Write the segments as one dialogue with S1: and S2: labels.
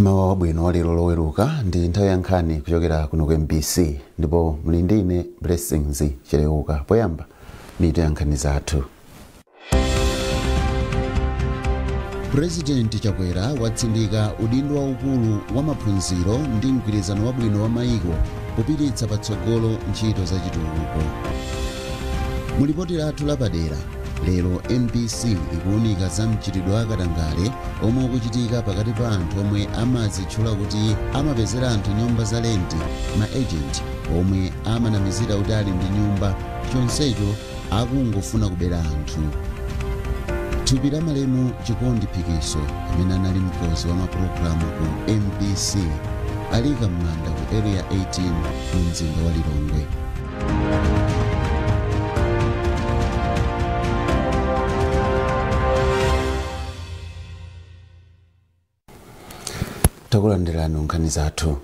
S1: Mawa wabwino walero loweruka ndi nthawi ya nkhani kuchokera kuno ku MBC, ndipo muli ndi ine Blessings Chileuka. Poyamba mitu ya nkhani zathu. President Chakwera watsindika udindo waukulu wa maphunziro ndi mgwirizano wabwino wa maiko popititsa patsogolo ntchito za chitukuko. Mulipoti lathu lapadera lero, MBC ikuwunika za mchitidwe wa katangale omwe ukuchitika pakati pa anthu omwe amazitchula kuti amapezera anthu nyumba za lenti, ma agent omwe amanamizira kuti ali ndi nyumba, chonsecho akungofuna kubera anthu. Thupi la malemu Chikondi Phikiso, amene anali mkonzi wa mapulogalamu ku MBC, alika m'manda ku Area 18 mu mzinda wa Lilongwe. Takulandirani nkhani zathu.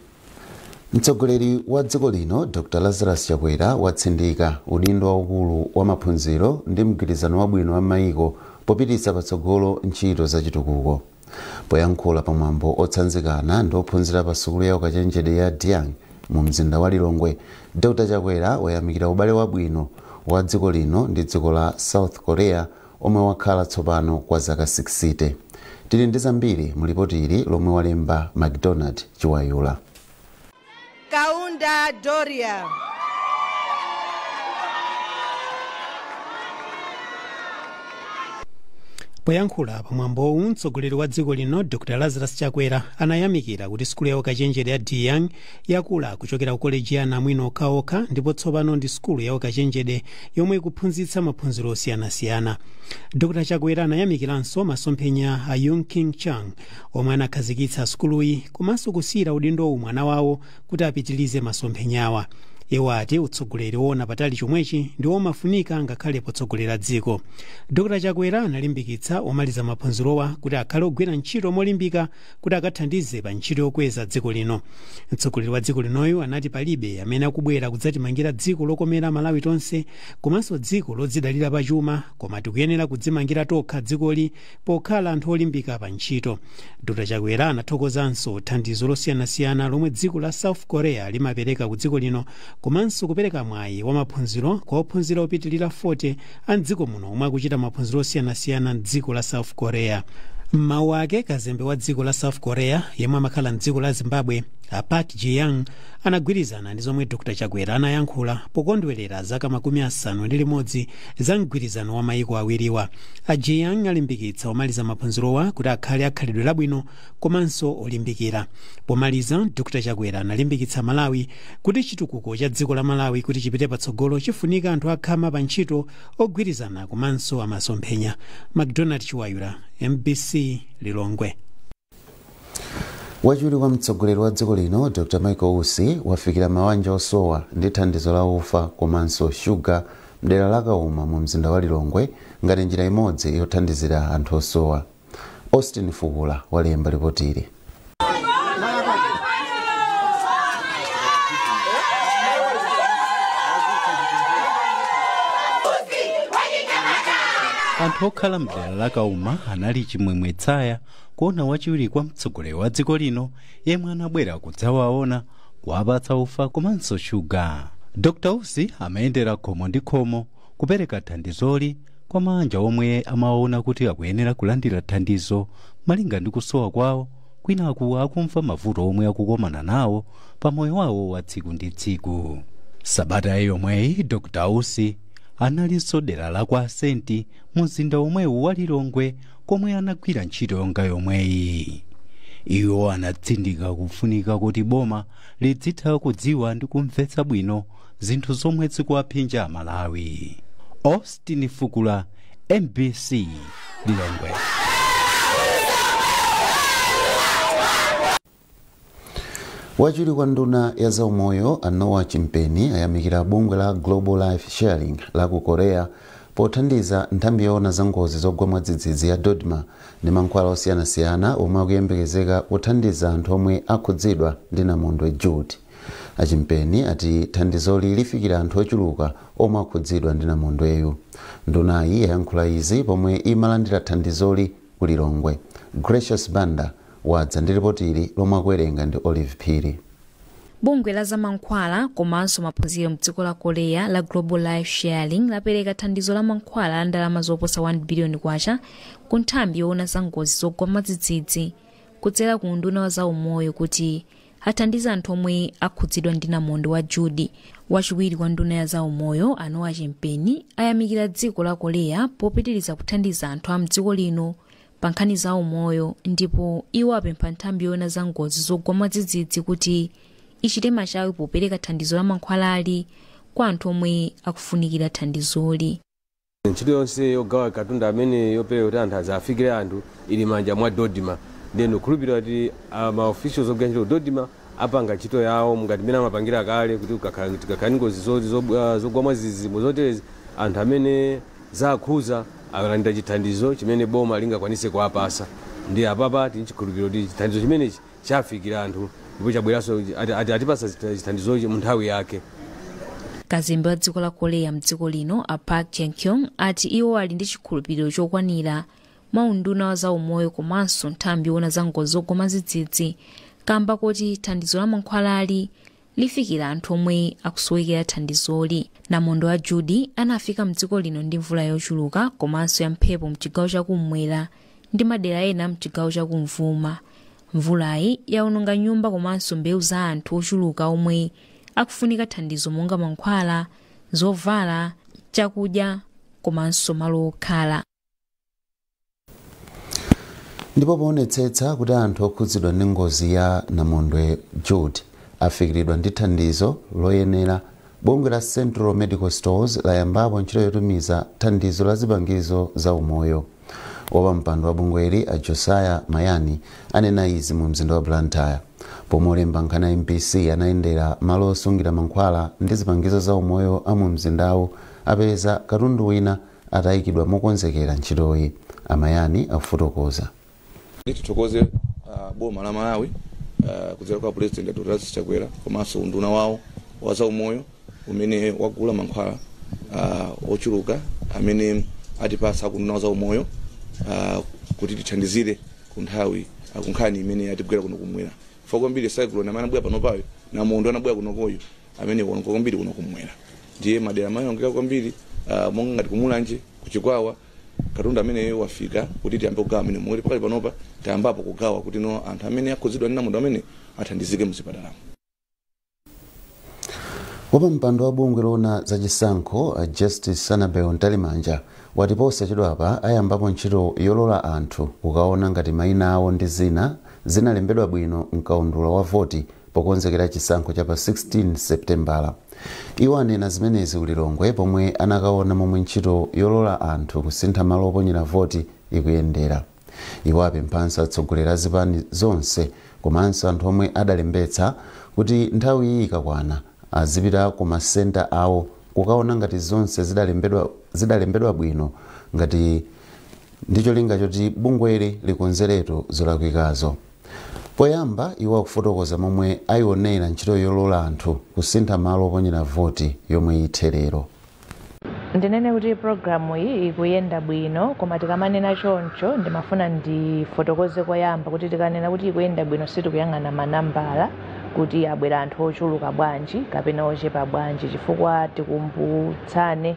S1: Mtsogoleri wa dziko lino Dr Lazarus Chakwera watsindika udindo waukulu wa maphunziro ndi mgwirizano wabwino wa maiko popititsa patsogolo ntchito za chitukuko. Poyankhula pamwambo otsanzikana ndi ophunzira pa sukulu ya ukachenjede ya Diang mu mzinda wa Lilongwe, Dr Chakwera wayamikira ubale wabwino wa dziko lino ndi dziko la South Korea omwe wakhala tsopano kwa zaka 60. Tili ndi zambiri mulipoti ili lomwe walemba McDonald Chiwayula.
S2: Kaunda Doria.
S3: Poyankhula pamwambowu, mtsogoleri wa dziko lino Dr Lazarus Chakwera anayamikira kuti sukulu ya ukachenjede ya Diyang yakula kuchokera ku koleji ya anamwino okhaokha, ndipo tsopano ndi sukulu ya ukachenjede yomwe ikuphunzitsa maphunziro osiyanasiyana. Dr Chakwera anayamikiranso masomphenya a Yung King Chang omwe anakhazikitsa sukuluyi komanso kusiyira udindowu mwana wawo kuti apitirize masomphenyawa. Iwo ati utsogoleri woona patali chomwechi ndi womafunika ngakhale potsogolera dziko. Dr Chakwera analimbikitsa omaliza maphunzirowa kuti akhale ogwira ntchito molimbika kuti akathandize pa ntchito yokweza dziko lino. Mtsogoleri wa dziko linoyu anati palibe amene akubwera kudzatimangira dziko lokomera Malawi tonse komanso dziko lodzidalira pachuma, koma tikuyenera kudzimangira tokha dzikoli pokhala anthu olimbika pa ntchito. Dr Chakwera anathokozanso thandizo losiyanasiyana lomwe dziko la South Korea limapereka ku dziko lino, komanso kupereka mwayi wa maphunziro kwa ophunzira opitilira 40 a mdziko muno omwe akuchita maphunziro osiyanasiyana mdziko la South Korea. Mmawu ake, kazembe wa dziko la South Korea yemwe amakhala mdziko la Zimbabwe, a Park Jiyang, anagwirizana ndi zomwe Dr Chakwera anayankhula pokondwerera zaka 51 za mgwirizano wa maiko awiriwa. A Jiyang alimbikitsa omaliza maphunzirowa kuti akhale akhalidwe labwino komanso olimbikira. Pomaliza, Dr Chakwera analimbikitsa Malawi kuti chitukuko cha dziko la Malawi kuti chipite patsogolo chifunika anthu akhama pa ntchito, ogwirizana komanso amasomphenya. McDonald Chiwayula, MBC, Lilongwe.
S1: Wachiwiri kwa mtsogoleri wa dziko lino Dr Michael Usi wafikira mawanja osowa ndi thandizo la ufa komanso shuga mdera la Kauma mu mzinda wa Lilongwe ngati njira imodzi yothandizira anthu osowa. Austin Fukula walemba ripotili.
S4: Anthu okhala mdera la Kauma anali chimwemwe tsaya kuona wachiwiri kwa mtsogoleri wa dziko lino yemwe anabwera kudzawaona, kuwapatsa ufa komanso shuga. Dr Usi amayendera khomo ndi khomo kupereka thandizoli kwa manja omwe amaona kuti akuyenera kulandira thandizo malinga ndi kusowa kwawo, kwinaku akumva mavuto omwe akukomana nawo pa moyo wawo wa tsiku ndi tsiku. Sabata yomweyi Dr Usi analinso dera la kwa Asenti mu mzinda omwewu wa Lilongwe komwe anagwira ntchito yonga yomweyi. Iwo anatsindika kufunika kuti boma lidzitha kudziwa ndi kumvetsa bwino zinthu zomwe zikuwaphinja Amalawi. Austin Fukula, MBC, Lilongwe.
S1: Wachiwiri kwa nduna ya zaumoyo a Noah Chimpeni ayamikira bungwe la Global Life Sharing la ku Korea pothandiza nthambi yoona za ngozi zogwa mwadzidzidzi ya DoDMA ndi mankhwala osiyanasiyana omwe akuyembekezeka kuthandiza anthu omwe akhudzidwa ndi namondwe Jude. Achimpeni ati thandizoli lifikira anthu ochuluka omwe akhudzidwa ndi namondweyu. Ndunayi yayankhula izi pomwe imalandira thandizoli ku Lilongwe. Gracious Banda Wadza ndi ripoti ili lomwe akuwerenga ndi Olive Phiri.
S2: Bungwe la zamankhwala komanso maphunziro mdziko la Korea la Global Life Sharing lapereka thandizo la mankhwala la ndalama zoposa 1 biliyoni kwacha ku nthambi yoona za ngozi zogwa mwadzidzidzi kudzera ku unduna wa zaumoyo kuti athandize anthu omwe akhudzidwa ndi namondwe wa Jude. Wachiwiri kwa nduna ya zaumoyo a Noah Chimpeni ayamikira dziko la Korea popitiriza kuthandiza anthu a mdziko lino pa nkhani za umoyo, ndipo iwo apempha nthambi yoona za ngozi zogwa mwadzidzidzi kuti ichite machawi popereka thandizo la mankhwalali kwa anthu omwe akufunikira thandizoli.
S5: Ntchito yonse yogawa katundu amene yopereka kuti anthu azafikire anthu ili manja mwa DoDMA, ndiye ndikukhulupirira kuti ma officials ogwira ntchito DoDMA apanga ntchito yawo ngati mmene amapangira kale, kuti tikakhala ndi ngozi zogwa mwadzidzidzi zoterezi, anthu amene zakhuza akalandira chithandizo chimene boma lingakwanise kuwapasa. Ndi apapa tili chikhulupiriro kuti chithandizo chimenechi chafikira anthu ndipo chabweranso atipasa chithandizochi mu nthawi yake.
S2: Kazembe wa dziko la Korea mdziko lino a Park Jae-kyung ati iwo ali ndi chikhulupiriro chokwanira mwa unduna wa zaumoyo komanso nthambi yoona za ngozi zogwa mwadzidzidzi kamba kuti thandizo la mankhwalali lifikira anthu omwe akusowekera thandizoli. Namondwe wa Jude anafika mdziko lino ndi mvula yochuluka komanso ya mphepo mchigawo chakummwera ndi madera ena mchigawo chakumvuma. Mvulayi yaononga nyumba komanso mbewu za anthu ochuluka omwe akufunika thandizo monga mankhwala, zovala, chakudya komanso malo okhala.
S1: Ndipo poonetsetsa kuti anthu okhudzidwa ndi ngozi ya namondwe Jude afikiridwa ndi thandizo loyenera, bungwe la Central Medical Stores layambapo ntchito yotumiza thandizo la zipangizo za umoyo. Wapampando wa bungweli a Josiah Mayani anena izi mu mzinda wa Blantyre pomwe olemba nkhani ya MBC anayendera malo osungira mankhwala ndi zipangizo za umoyo a mu mzindawu, apeza katundu wina atayikidwa mokonzekera ntchitoyi. Amayani akufotokoza.
S6: Tithokoze boma la Malawi kudzera kwa President Dr. Lazarus Chakwera komanso unduna wawo wa zaumoyo umene wagula mankhwala ochuluka amene atipasa ku unduna wa zaumoyo kuti tithandizire ku nthawi ku nkhani imene atibwera kuno kumwera fa kwambiri cyclone amene anabwera panopayo, namondwe anabwera kunokoyo amene kuononga kwambiri kuno kumwera, ndiye madera amayongeka kwambiri monga ngati kuMulanje, kuChikwawa. Katundu ameneyo wafika kuti tiyambe kugawa amene moti pakali panopa tayambapo kugawa kuti no anthu amene akhudzidwa ndi namondwe amene athandizike mzipatalamo.
S1: Wapampando wa bungwe loona zachisankho Justice Annabel Mtalimanja wati posachedwapa ayambapo ntchito yolola anthu kukaona ngati mayina awo ndi zina zinalembedwa bwino mkaundula wa voti pokonzekera chisankho cha pa 16 Septembala. Iwo anena zimenezi kuLilongwe pomwe anakaona momwe ntchito yolola anthu kusintha malo oponyera voti ikuyendera. Iwo apemphanso atsogoleri a zipani zonse komanso anthu omwe adalembetsa kuti nthawi iyi ikakwana azipita ku masenta awo kukaona ngati zonse zidalembedwa bwino, ngati ndi cholinga choti bungweli likonzeretu zolakwikazo. Poyamba iwo akufotokoza momwe ayionera ntchito yolola anthu kusintha malo oponyera voti yomwe ithe lero.
S7: Ndinene kuti programu iyi ikuyenda bwino, koma tikamanena choncho ndimafuna ndifotokoze koyamba kuti tikanena kuti ikuyenda bwino sitikuyang'ana manambala kuti abwera anthu ochuluka bwanji kapena ochepa bwanji, chifukwa tikumbutsane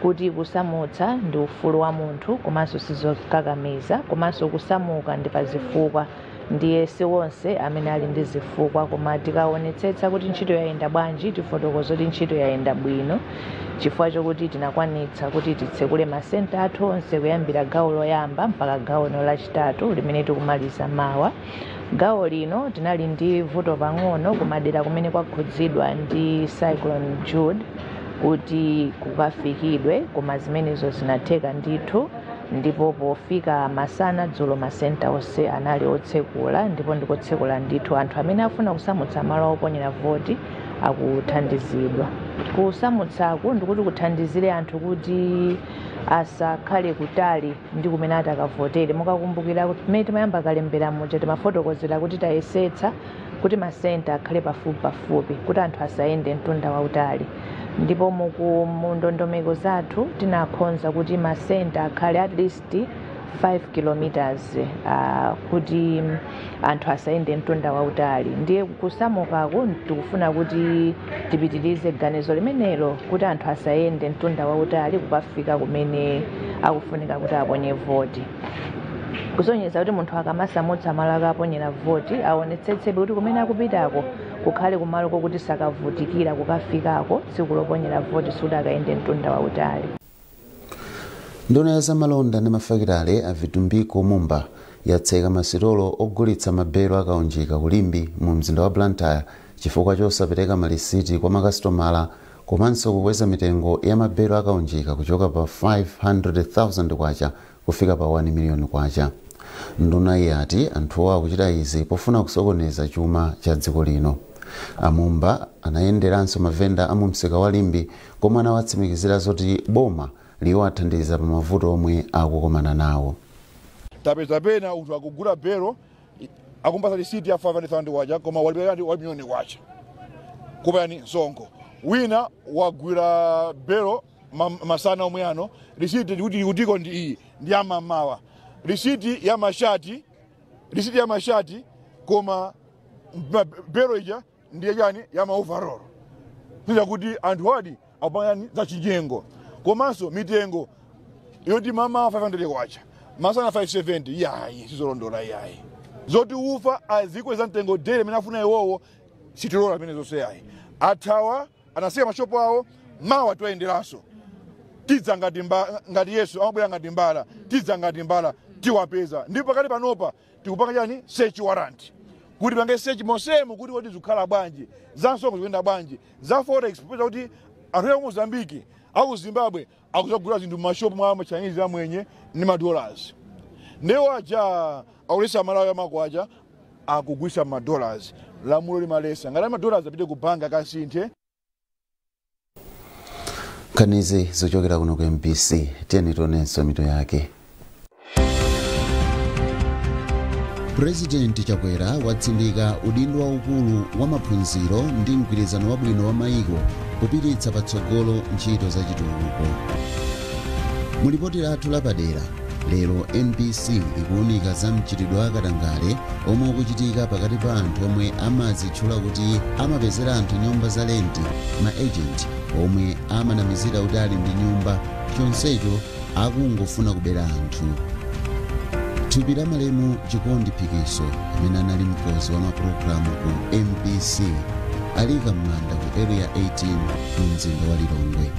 S7: kuti kusamutsa ndi ufulu wa munthu komanso sizokakamiza, komanso kusamuka ndi pa zifukwa, ndiye si wonse amene ali ndi zifukwa. Koma tikaonetsetsa kuti ntchito yayenda bwanji, tifotokoza kuti ntchito yayenda bwino chifukwa chokuti tinakwanitsa kuti titsekule masenta athu onse kuyambira gawo loyamba mpaka gawo lachitatu limene tikumaliza mawa. Gawo lino tinali ndi vuto pang'ono kumadera kumene kwakhudzidwa ndi Cyclone Jude kuti kukafikidwe, koma zimenezo zinatheka ndithu, ndipo pofika masana dzulo masenta onse anali otsekula, ndipo ndikotsekula ndithu. Anthu amene afuna kusamutsa malo oponyera voti akuthandizidwa. Kusamutsaku ndikuti kuthandizire anthu kuti asakhale kutali ndi kumene atakavotere. Mukakumbukira kumene timayamba kalembera muja, timafotokozera kuti tayesetsa kuti masenta akhale pafupi pafupi kuti anthu asayende mtunda wautali, ndipo mu ndondomeko zathu tinakhonza kuti masenta akhale at least 5 kilometers kuti anthu asayende mtunda wautali. Ndiye kusamukako tikufuna kuti tipitirize ganizo limenelo kuti anthu asayende mtunda wautali kukafika kumene akufunika kuti aponye voti, kusonyeza kuti munthu akamasamutsa malo akaponyera voti aonetsetsebe kuti kumene akupitako kukhale kumalo kokuti sakavutikira kukafikako tsiku loponyera voti, suti akayende mtunda wautali.
S1: Nduna ya zamalonda ndi mafakitale a Vitumbiko Mumba yatseka masitolo ogulitsa mabelo akaunjika kulimbi mu mzinda wa Blantyre chifukwa chosapereka malisiti kwa makasitomala komanso kukweza mitengo ya mabelo akaunjika kuchoka pa 500,000 kwacha kufika pa 1 miliyoni kwacha. Nduna iyati anthuwo akuchita izi pofuna kusokoneza chuma cha dziko lino. Amumba anayenderanso mavenda a mu msika wa Limbi komwe anawatsimikizira zoti boma liwathandiza pa mavuto omwe akukomana nawo.
S8: Tapeza pena munthu akugula belo akumpasa risiti ya 500,000 kwacha koma walipira 1 miliyoni kwacha kupani msonkho. Wina wagwira belo masana omwe ano risiti kuti ikutiko ndi iyi ndi amamawa risiti ya mashati, risiti ya mashati koma belo ija ndiye chani ya maovarolo, kuti anthu adi akupangani za chinyengo. Komanso mitengo yoti mama 500 kwacha masana 570 yayi sizolondola, yayi zoti ufa azikweza mtengo dere mene afuna iwowo sitilola pene zonse yayi. Athawa anasiya mashopo awo mawa tiwayenderanso tidza ngati ngati Yesu amabwera ngati mbala, tidza ngati mbala tiwapeza. Ndipo pakati panopa tikupanga chani search warrant kuti pange search monsemo kuti kodi zikukhala bwanji, za msonkho zikuyenda bwanji, za forex popeza kuti anthu a Mozambique aku Zimbabwe akuzagula zinthu mumashopu mwa Chinese amwenye ndi madollars. Ndiwo aja aulesa Malawi amakwacha akugwisa madollars, lamulo limalesa ngati madollars apite ku banka akasinthe.
S1: Nkhanizi zochokera kuno ku MBC, tiyeni tionenso mitu yake. Purezidenti Chakwera watsindika udindo waukulu wa maphunziro ndi mgwirizano wabwino wa mayiko kupititsa patsogolo ntchito za chitukuko. Mu lipoti lathu lapadera lero, MBC ikuwunika za mchitidwe wa katangale omwe ukuchitika pakati pa anthu omwe amazitchula kuti amapezera anthu nyumba za lenti, ma agent omwe amanamizira kuti ali ndi nyumba chonsecho akungofuna kubera anthu. Thupi la malemu Chikondi Phikiso amene anali mkozi wa mapulogalamu ku MBC alika m'manda ku Area 18 mu mzinda wa Lilongwe.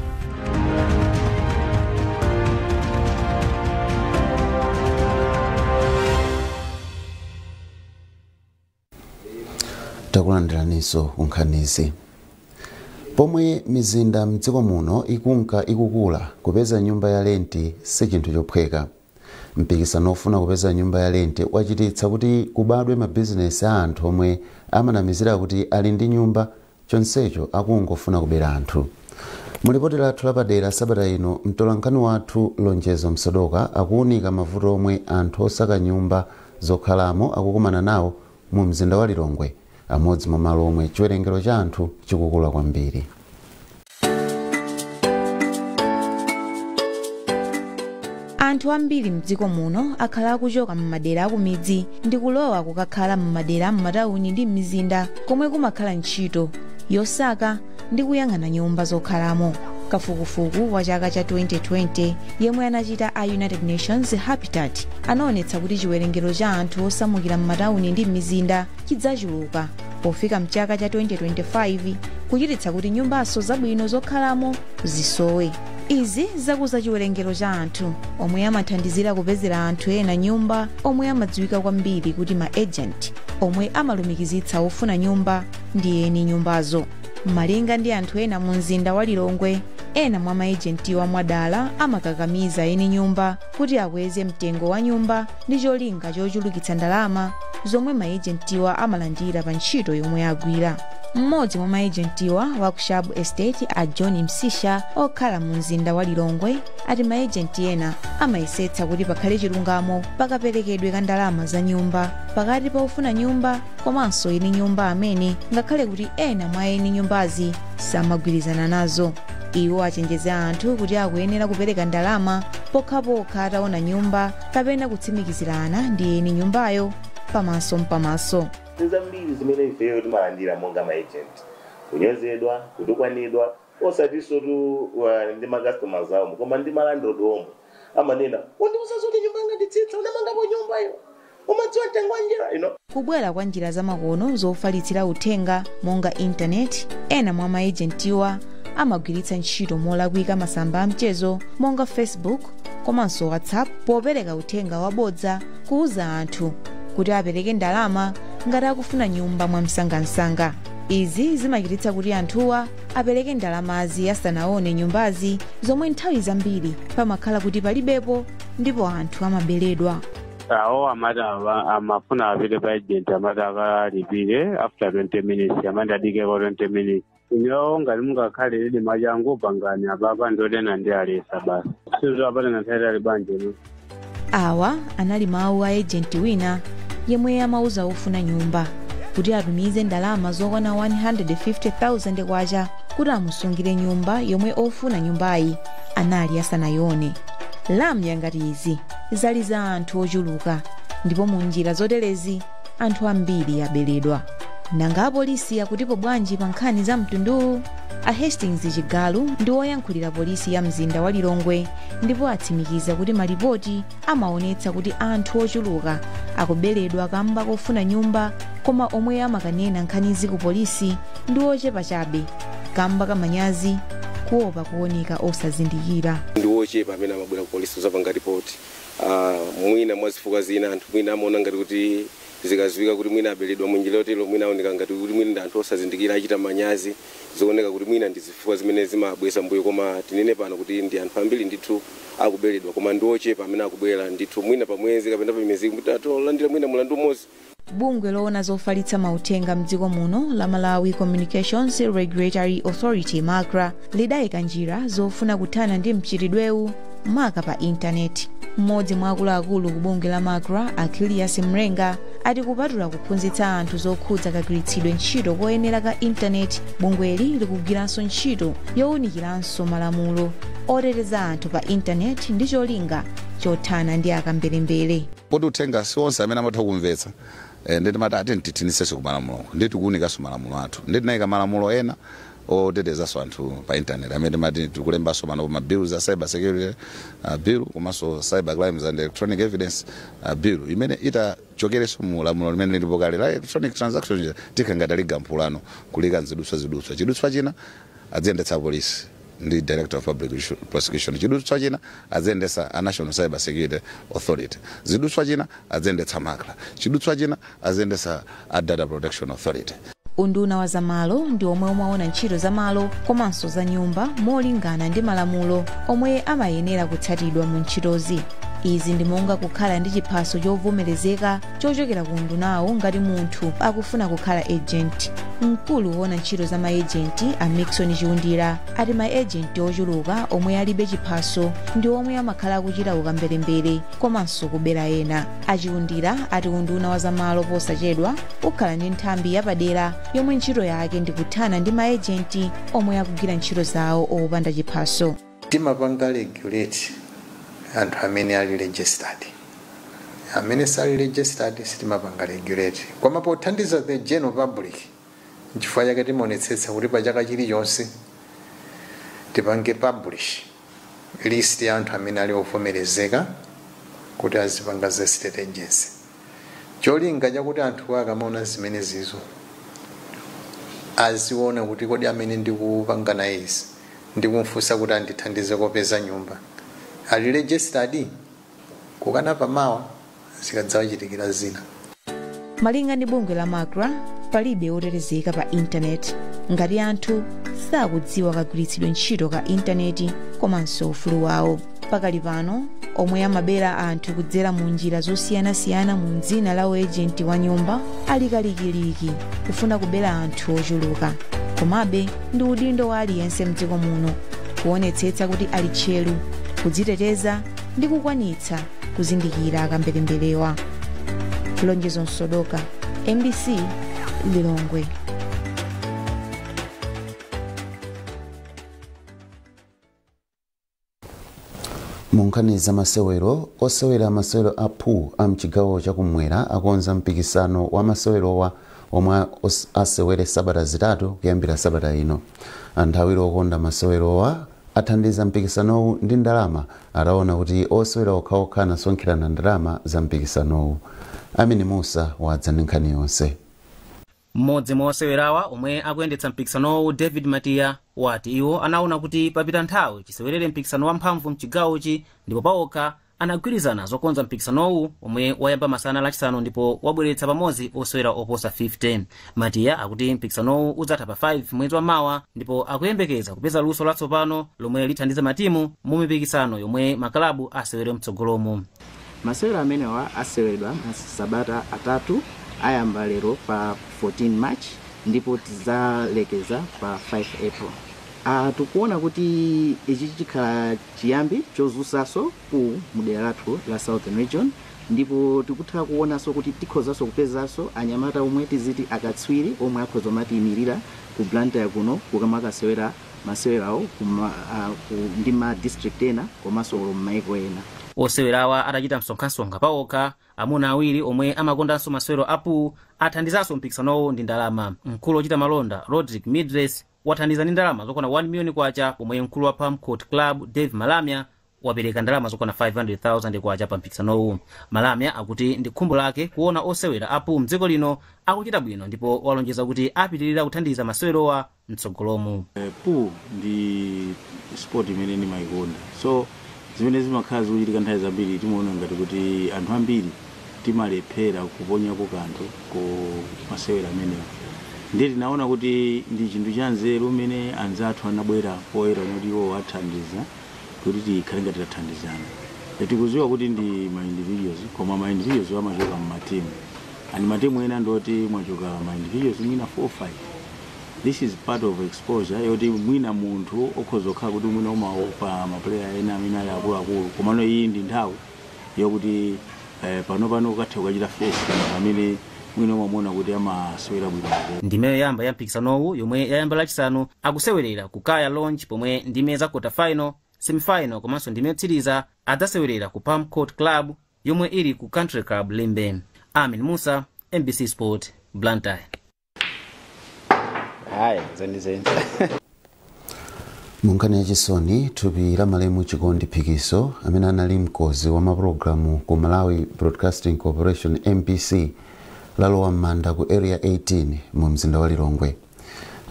S1: Takulandiraninso kunkhanizi. Pomwe mizinda mdziko muno ikunka ikukula, kupeza nyumba ya lenti si chinthu chophweka. Mpikisano ofuna kupeza nyumba ya lenti wachititsa kuti kubadwe mabizinesi a anthu omwe amanamizira kuti ali ndi nyumba chonsecho akungofuna kubera anthu. Mulipoti lathu lapadera sabata ino, mtolankhani wathu Lonjezo Msodoka akuwunika mavuto omwe anthu osaka nyumba zokhalamo akukumana nawo mu mzinda wa Lilongwe, amodzi mwa malo omwe chiwerengero cha anthu chikukula kwambiri.
S9: Anthu ambiri mdziko muno akhala akuchoka m'madera akumidzi ndi kulowa kukakhala m'madera m'matawuni ndi m'mizinda komwe kumakhala ntchito yosaka ndi kuyang'ana nyumba zokhalamo. Kafukufuku wa chaka cha 2020 yemwe anachita a United Nations Habitat anaonetsa kuti chiwerengero cha anthu osamukira m'matawuni ndi m'mizinda chidzachuluka pofika mchaka cha 2025, kuchititsa kuti nyumbaso zabwino zokhalamo zisowe. Izi zakuza chiwerengero cha anthu omwe amathandizira kupezera anthu ena nyumba, omwe amadziwika kwambiri kuti ma agent, omwe amalumikizitsa ofuna nyumba ndi eni nyumbazo. Malinga ndi anthu ena mu mzinda wa Lilongwe, ena mwa maejentiwa mwadala amakakamiza eni nyumba kuti akweze mtengo wa nyumba ndi cholinga chochulukitsa ndalama zomwe maejentiwa amalandira pa ntchito yomwe agwira. Mmodzi mwa maejentiwa wa ku Shabu Estate a John Msisha okhala mu mzinda wa Lilongwe ati maejenti ena amayesetsa kuti pakhale chilungamo pakaperekedwe ka ndalama za nyumba pakati pa ofuna nyumba komanso eni nyumba amene, ngakhale kuti ena mwa eni nyumbazi samagwirizana nazo. Iwo achenjeza anthu kuti akuyenera kupereka ndalama. Pokhapokha ataona nyumba kapena kutsimikizirana ndi eni nyumbayo pamaso mpamaso.
S10: Zambiri zimene ifeyo timalandira monga maagent, kunyozedwa, kutukwanidwa, osatinso tu ndi macustomers awo koma ndi malandlord omwe amanena, "Undiuza zoti nyumba yanga nditsitsa, unamangapo nyumbayo, umadziwa mtengo wa njira?"
S9: Kubwera kwa njira zamakono zofalitsira uthenga monga intaneti, ena mwa maejentiwa amagwiritsa ntchito molakwika masamba a mchezo monga Facebook komanso WhatsApp popereka uthenga wabodza kuuza anthu kuti apereke ndalama ngati akufuna nyumba mwamsangamsanga. Izi zimachititsa kuti anthuwa apereke ndalamazi asanaone nyumbazi, zomwe nthawi zambiri pamakhala kuti palibepo, ndipo anthu amaberedwa.
S11: Awo amati amafuna apite pa agent, amati akalipire after 20 minutes, amati adikeko 20 minutes. Inyo ngati mungakhale lili mwachangu, pangani apapa, ndotena ndi alesa basi, sizo apatena nthawi ali bwanji no.
S9: Awa anali mawu a ejenti wina yemwe amauza ofuna nyumba kuti atumize ndalama zokwana 150,000 kwacha kuti amusungire nyumba yomwe ofuna nyumbayi anali asanayione. Lamya ngati izi zali za anthu ochuluka, ndipo mu njira zoterezi anthu ambiri aberedwa. Nanga apolisi akutipo bwanji pa nkhani za mtunduwu? A Hastings Chigalu ndi woyankhulira polisi ya mzinda wa Lilongwe, ndipo atsimikiza kuti malipoti amaonetsa kuti anthu ochuluka akuberedwa kamba kofuna nyumba, koma omwe amakanena nkhanizi ku polisi ndi ochepa chabe kamba kamanyazi, kuopa kuoneka osazindikira.
S5: Ndi wochepa amene amabwera ku polisi kuzapanga ripoti. Mwina mwa zifukwa zina, anthu mwina amaona ngati kuti zikaziwika kuti mwina aberedwa munjira yotero, mwina aoneka ngati kuti mwina ndi anthu osazindikira, achita manyazi. Zikuoneka kuti mwina ndi zifukwa zimene zimabweza mbuyo. Koma tinene pano kuti ndi anthu ambiri ndithu akuberedwa, koma ndi ochepa amene akubwera ndithu, mwina pa mwezi kapena pa miyezi tolandira mwina mulandu umodzi.
S9: Bungwe loona zofalitsa mauthenga mdziko muno la Malawi Communications Regulatory Authority, MACRA, lidayika njira zofuna kuthana ndi mchitidwewu, maka pa intaneti. Mmodzi mwa akuluakulu ku bungwe la MACRA, Achillias Mrenga, ati kupatula kuphunzitsa anthu zokhudza kagwiritsidwe ntchito koyenera ka intaneti, bungweli likugwiranso ntchito yowunikiranso malamulo oteteza anthu pa intaneti ndi cholinga chothana ndi akamberembere.
S12: Poti uthenga si onse amene amatha kumvetsa, ndi timati ati tithinisenso ku malamulo, ndi tikuwunikanso malamulo athu, ndi tinayika malamulo ena otetezanso anthu pa internet amene timati tikulembanso pano ma bills a cyber security bill komanso Cyber Crimes and Electronic Evidence Bill, imene itachokerenso mu lamulo limene lilipo kale la electronic transaction. Tikangati ligamphulano kulika nzidutswa zidutswa, chidutswa china adziyendetsa polisi ndi Director of Public Prosecution, chidutswa china adziyendetsa a National Cyber Security Authority, zidutswa china adziyendetsa MACRA, chidutswa china adziyendetsa a Data Protection Authority.
S9: Unduna wa zamalo ndi omwe umaona ntchito za malo komanso za nyumba molingana ndi malamulo omwe amayenera kutsatidwa mu ntchitozi. Izi ndi monga kukhala ndi chiphaso chovomerezeka chochokera ku undunawo ngati munthu akufuna kukhala agent. Mkulu woona ntchito za maejenti, a Mixon Chiundira, ati maejenti ochuluka omwe alibe chiphaso ndi omwe amakhala akuchita ukamberembere komanso kubera ena. Achiundira ati unduna wa zamalo posachedwa ukhala ndi nthambi yapadera yomwe ntchito yake ndi kuthana ndi maejenti omwe akugwira ntchito zawo opanda chiphaso.
S13: Timapanga regulate anthu amene ali registered. Amene sali registered sitimapanga regulate, koma pothandiza the general public, nchifukwa chake timaonetsetsa kuti pa chaka chilichonse tipange publish list ya anthu amene ali ovomerezeka kuti azipanga za estate agency, cholinga chakuti anthu akamaona zimene zizo aziona kuti kodi amene ndikupanga naye izi, ndikumfunsa kuti andithandize kopeza nyumba, ali registered, kukana pamawa zikadzawachitikira zina.
S9: Malinga ndi bungwe la MACRA, palibe wotetezeka pa intaneti ngati anthu sakudziwa kagwiritsidwe ntchito ka intaneti komanso ufulu wawo. Pakali pano omwe amabera anthu kudzera mu njira zosiyanasiyana mu dzina la uejenti wa nyumba ali kalikiliki kufuna kubera anthu ochuluka. Komabe ndi udindo wa aliyense mdziko muno kuonetsetsa kuti ali tcheru kudziteteza ndi kukwanitsa kuzindikira akamberemberewa. Lonjezo Msodoka, MBC, Lilongwe.
S1: Mu nkhani za masewero, osewera masewero a pool a mchigawo chakumwera akonza mpikisano wa masewerowa omwe asewere sabata 3 kuyambira sabata ino. Anthu awiri okonda masewerowa athandiza mpikisanowu ndi ndalama ataona kuti osewera okhaokha anasonkherana ndalama za mpikisanowu. Amini Musa wadza ndi nkhani yonse.
S14: Mmodzi mwa osewerawa omwe akuyendetsa mpikisanowu, David Matiya, wati iwo anaona kuti papita nthawi chisewerere mpikisano wamphamvu mchigawochi, ndipo paokha anagwirizana zokonza mpikisanowu omwe wayamba masana Lachisanu ndipo wabweretsa pamodzi osewera oposa 50. Matiya akuti mpikisanowu udzatha pa 5 mwezi wa mawa ndipo akuyembekeza kupeza luso latsopano lomwe lithandiza matimu mu mipikisano yomwe makalabu asewere mtsogolomo.
S15: Masewero amenewa aseweredwa masabata 3, ayamba lero pa 14 March ndipo tidzalekeza pa 5 April. Tikuona kuti ichi chikhala chiyambi chozusaso ku mudera lathu la Southern Region, ndipo tikutha kuonanso kuti tikhozanso kupezanso anyamata omwe tiziti akatswiri omwe akhoza matiyimirira ku Blantyre kuno kukamakasewera masewerawo ndi ma district ena komanso m'maiko ena.
S14: Osewerawa atachita msonkhasonkha paokha, amuna awiri omwe amakondanso masewero a pool athandizanso mpikisanowo ndi ndalama. Mkulu ochita malonda Rodrick Midres wathandiza ndi ndalama zokwana 1 miliyoni kwacha, pomwe mkulu wa Palm Court Club Dave Malamya wapereka ndalama zokwana 500,000 kwacha pa mpikisanowu. Malamya akuti ndi khumbo lake kuona osewera a pool mdziko lino akuchita bwino ndipo walonjeza kuti apitirira kuthandiza masewerowa mtsogolomu.
S16: Pool ndi sport imene ndimayikonda, so zimene zimakhala zikuchitika nthawi zambiri timaona ngati kuti anthu ambiri timalephera kuponyako kanthu ku masewera amenewa. Ndiye tinaona kuti ndi chinthu cha nzeru mmene anzathu anabwera poyera kuti iwo athandiza kuti tikhale ngati tathandizana. Tikudziwa kuti ndi ma individuals, koma ma individuals amachoka mmatimu, and matimu ena ndoti mwachoka ma individuals mwina 4 5. This is part of exposure yoti mwina munthu okhoza kukhala kuti mwina umaopa maplayer ena amene ali akuluakulu, komano iyi ndi nthawi yokuti pano ukathe ukachita face amene mwina umamuona kuti amasewera bwino.
S14: Ndime yoyamba ya mpikisanowu yomwe yayamba Lachisanu akusewerera ku Kaya Lounge, pomwe ndime za quarter final, semifinal komanso ndime yotsiriza adzasewerera ku Palm Court Club yomwe ili ku Country Club Limbe. Amin Musa, MBC Sport, Blantyre.
S15: Hayi, zenizeni.
S1: Munkhani yachisoni, thupi la malemu Chikondi Phikiso, amene anali mkozi wa mapulogalamu ku Malawi Broadcasting Corporation MBC, lalowa m'manda ku Area 18 mu mzinda wa Lilongwe.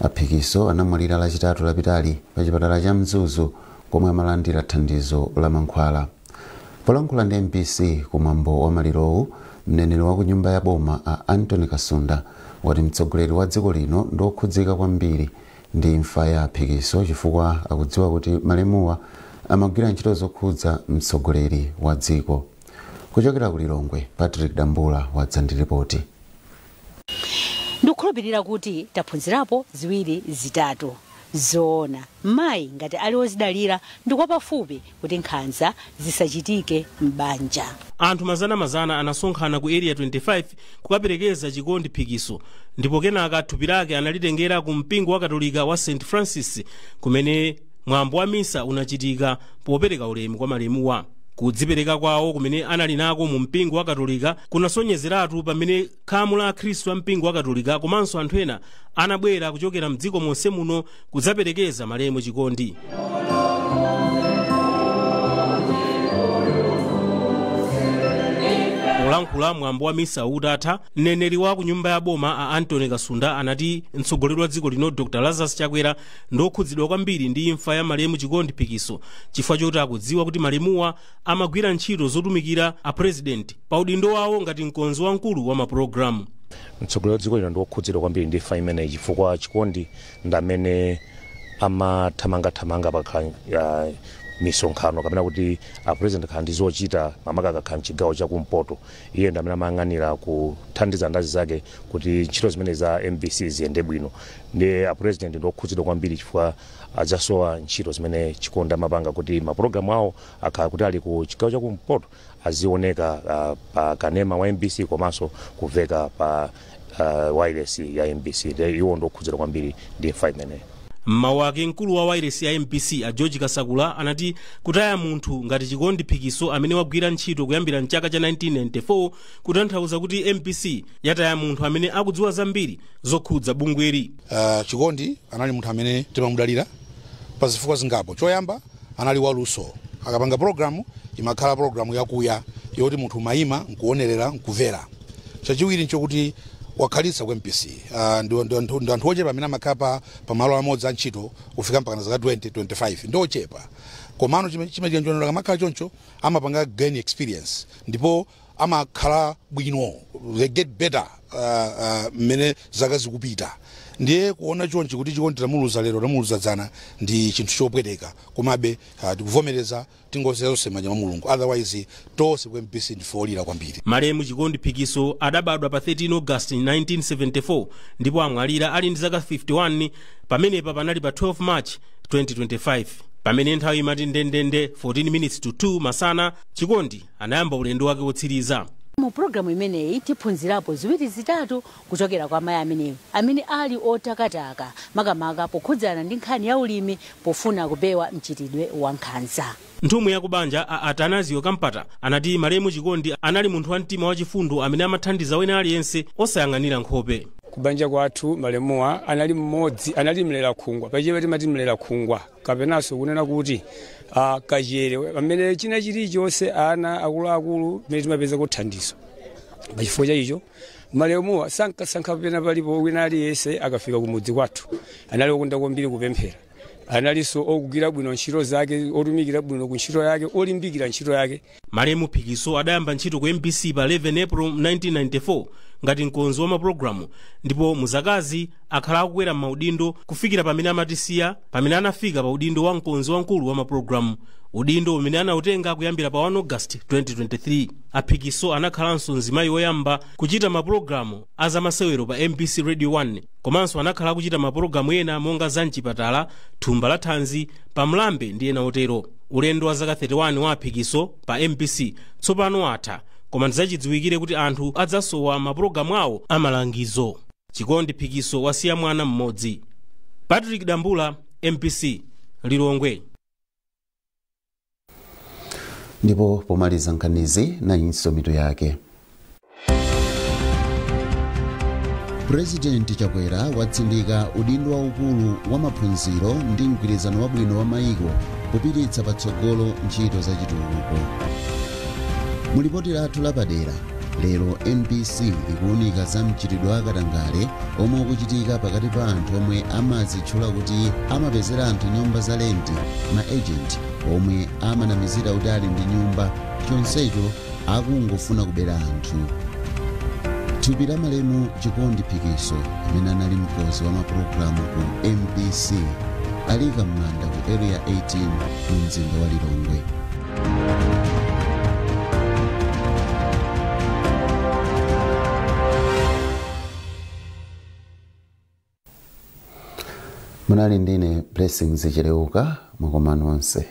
S1: Aphikiso anamwalira Lachitatu lapitali pa chipatala cha Mzuzu komwe amalandira thandizo la mankhwala. Polankhula ndi MBC kumwambo wa malirowu, mneneri wa ku nyumba ya boma a Anthony Kasunda wati mtsogoleri wa dziko lino ndi okhudzika kwambiri ndi imfa ya Aphikiso chifukwa akudziwa kuti malemuwa amagwira ntchito zokhudza mtsogoleri wa dziko. Kuchokera ku Lilongwe, Patrick Dambula wadza ndi ripoti.
S17: Ndikukhulupirira kuti taphunzirapo ziwiri zitatu. Zoona, mayi ngati ali wozidalira ndikwapafupi kuti nkhanza zisachitike m'banja.
S18: Anthu mazanamazana anasonkhana ku Area 25 kukaperekeza Chikondi Phikiso, ndipo kenaka thupi lake analitengera ku mpingo wa Katolika wa St Francis kumene mwambo wa misa unachitika popereka ulemu kwa malemuwa. Kudzipereka kwawo kumene anali nako mu mpingo wa Katolika kunasonyezeratu pamene khamu la akhristu a mpingo wa Katolika komanso anthu ena anabwera kuchokera mdziko monse muno kudzaperekeza malemu Chikondi. Polankhula mwambo wa misa utatha, mneneri wa ku nyumba ya boma a Anthony Kasunda anati mtsogoleri wa dziko lino Dr Lazarus Chakwera ndokhudzidwa kwambiri ndi imfa ya malemu Chikondi Phikiso chifukwa choti akudziwa kuti malemuwa amagwira ntchito zotumikira a president pa udindo wawo ngati mkonzi wamkulu wa mapulogalamu.
S19: Mtsogoleri wa dziko lino ndiwokhudzidwa kwambiri ndi imfa imeneyi chifukwa Chikondi ndi amene amathamangathamanga pakhala misonkhano kapena kuti a president akhala ndi zochita, makamaka akakhala mchigawo chakumpoto, iye ndi amene amayang'anira kuthandiza ndazi zake kuti ntchito zimene za MBC ziyende bwino. Ndi a president ndi okhudzidwa kwambiri chifukwa adzasowa ntchito zimene Chikondi amapanga kuti mapulogalamu awo akhala kuti ali ku chigawo chakumpoto azioneka pa kanema wa MBC komanso kumveka pa wireless ya MBC. Iwo ndi okhudzidwa kwambiri ndi imfa imeneyi.
S18: Mmawu ake, mkulu wa wairesi ya MBC a George Kasakula anati kutaya munthu ngati Chikondi Phikiso amene wagwira ntchito kuyambira mchaka cha 1994 kutanthauza kuti MBC yataya munthu amene akudziwa zambiri zokhudza bungweri.
S20: Chikondi anali munthu amene timamudalira pa zifukwa zingapo. Choyamba, anali waluso. Akapanga programu, imakhala programu yakuya yoti munthu umayima nkuonerera nkumvera. Chachiwiri nchokuti wakhalitsa ku MBC. Ndi anthu ochepa amene amakhala pamalo amodzi antchito kufika mpaka zaka 20 25, ndi ochepa. Komano chimene chonera, kamakhala choncho amapanga gain experience ndipo amakhala bwino, they get better mmene zaka zikupita. Ndiye kuona chonchi kuti Chikondi tamuluza lero, tamuluza dzana, ndi chinthu chopweteka. Komabe tikuvomereza, tingosiya zonse m'manja mwa Mulungu. Otherwise tonse ku MBC ndife olira kwambiri.
S18: Malemu Chikondi Phikiso adabadwa pa 13 August 1974 ndipo amwalira ali ndi zaka 51. Pamenepa panali pa 12 March 2025, pamene nthawi imati ndendende 14 minutes to 2 masana, Chikondi anayamba ulendo wake wotsiriza.
S17: Mu pulogalamu imeneyi tiphunzirapo ziwiri zitatu kuchokera kwa amayi amenewo amene ali otakataka, makamaka pokhudzana ndi nkhani ya ulimi, pofuna kupewa mchitidwe wa nkhanza.
S18: Nthumwi yakubanja a Atanazio Kampata anati malemu Chikondi anali munthu wa mtima wachifundo amene amathandiza wina aliyense osayang'anira nkhope.
S21: Kubanja kwathu malemuwa anali mmodzi, anali mlera khungwa. Pachichewa timati mlera khungwa, kapenanso kunena kuti kachere, pamene china chilichonse, ana akuluakulu, pamene timapeza kuthandizo. Pachifukwa cha icho, malemuwa sankasankha pena palipo wina aliyense akafika kumudzi kwathu. Anali okonda kwambiri kupemphera, analinso ogwira bwino ntchito zake, otumikira bwino ku ntchito yake, olimbikira ntchito yake.
S18: Malemu Phikiso adayamba ntchito ku MBC pa 11 April 1994 ngati mkonzi wa mapulogalamu, ndipo muzakazi akhala akukwera m'maudindo kufikira pamene amatisiya, pamene anafika pa udindo wa mkonzi wamkulu wa mapulogalamu, udindo umene anautenga kuyambira pa 1 August 2023. Aphikiso anakhalanso mzimayi woyamba kuchita mapulogalamu azamasewero pa MBC Radio 1, komanso anakhala akuchita mapulogalamu ena monga za mchipatala, thumba la thanzi, pamlambe ndi ena otero. Ulendo wa zaka 31 wa Aphikiso pa MBC tsopano atha, koma ndizachidziwikire kuti anthu adzasowa mapulogalamu awo amalangizo. Chikondi Phikiso wasiya mwana mmodzi. Patrick Dambula, MBC, Lilongwe.
S1: Ndipo pomaliza nkhanizi, nayinso mitu yake. Purezidenti Chakwera watsindika udindo waukulu wa maphunziro ndi mgwirizano wabwino wa mayiko popititsa patsogolo ntchito za chitukuko. Mulipoti lathu lapadera lero, MBC ikuwunika za mchitidwe wa katangale omwe ukuchitika pakati pa anthu omwe amazitchula kuti amapezera anthu nyumba za lenti, ma agent, omwe amanamizira kuti ali ndi nyumba chonsecho akungofuna kubera anthu. Thupi la malemu Chikondi Phikiso, amene anali mkonzi wa mapulogalamu ku MBC, alika m'manda ku Area 18 mu mzinda wa Lilongwe. Munali ndine Blessings Chileuka. Mwakomano onse.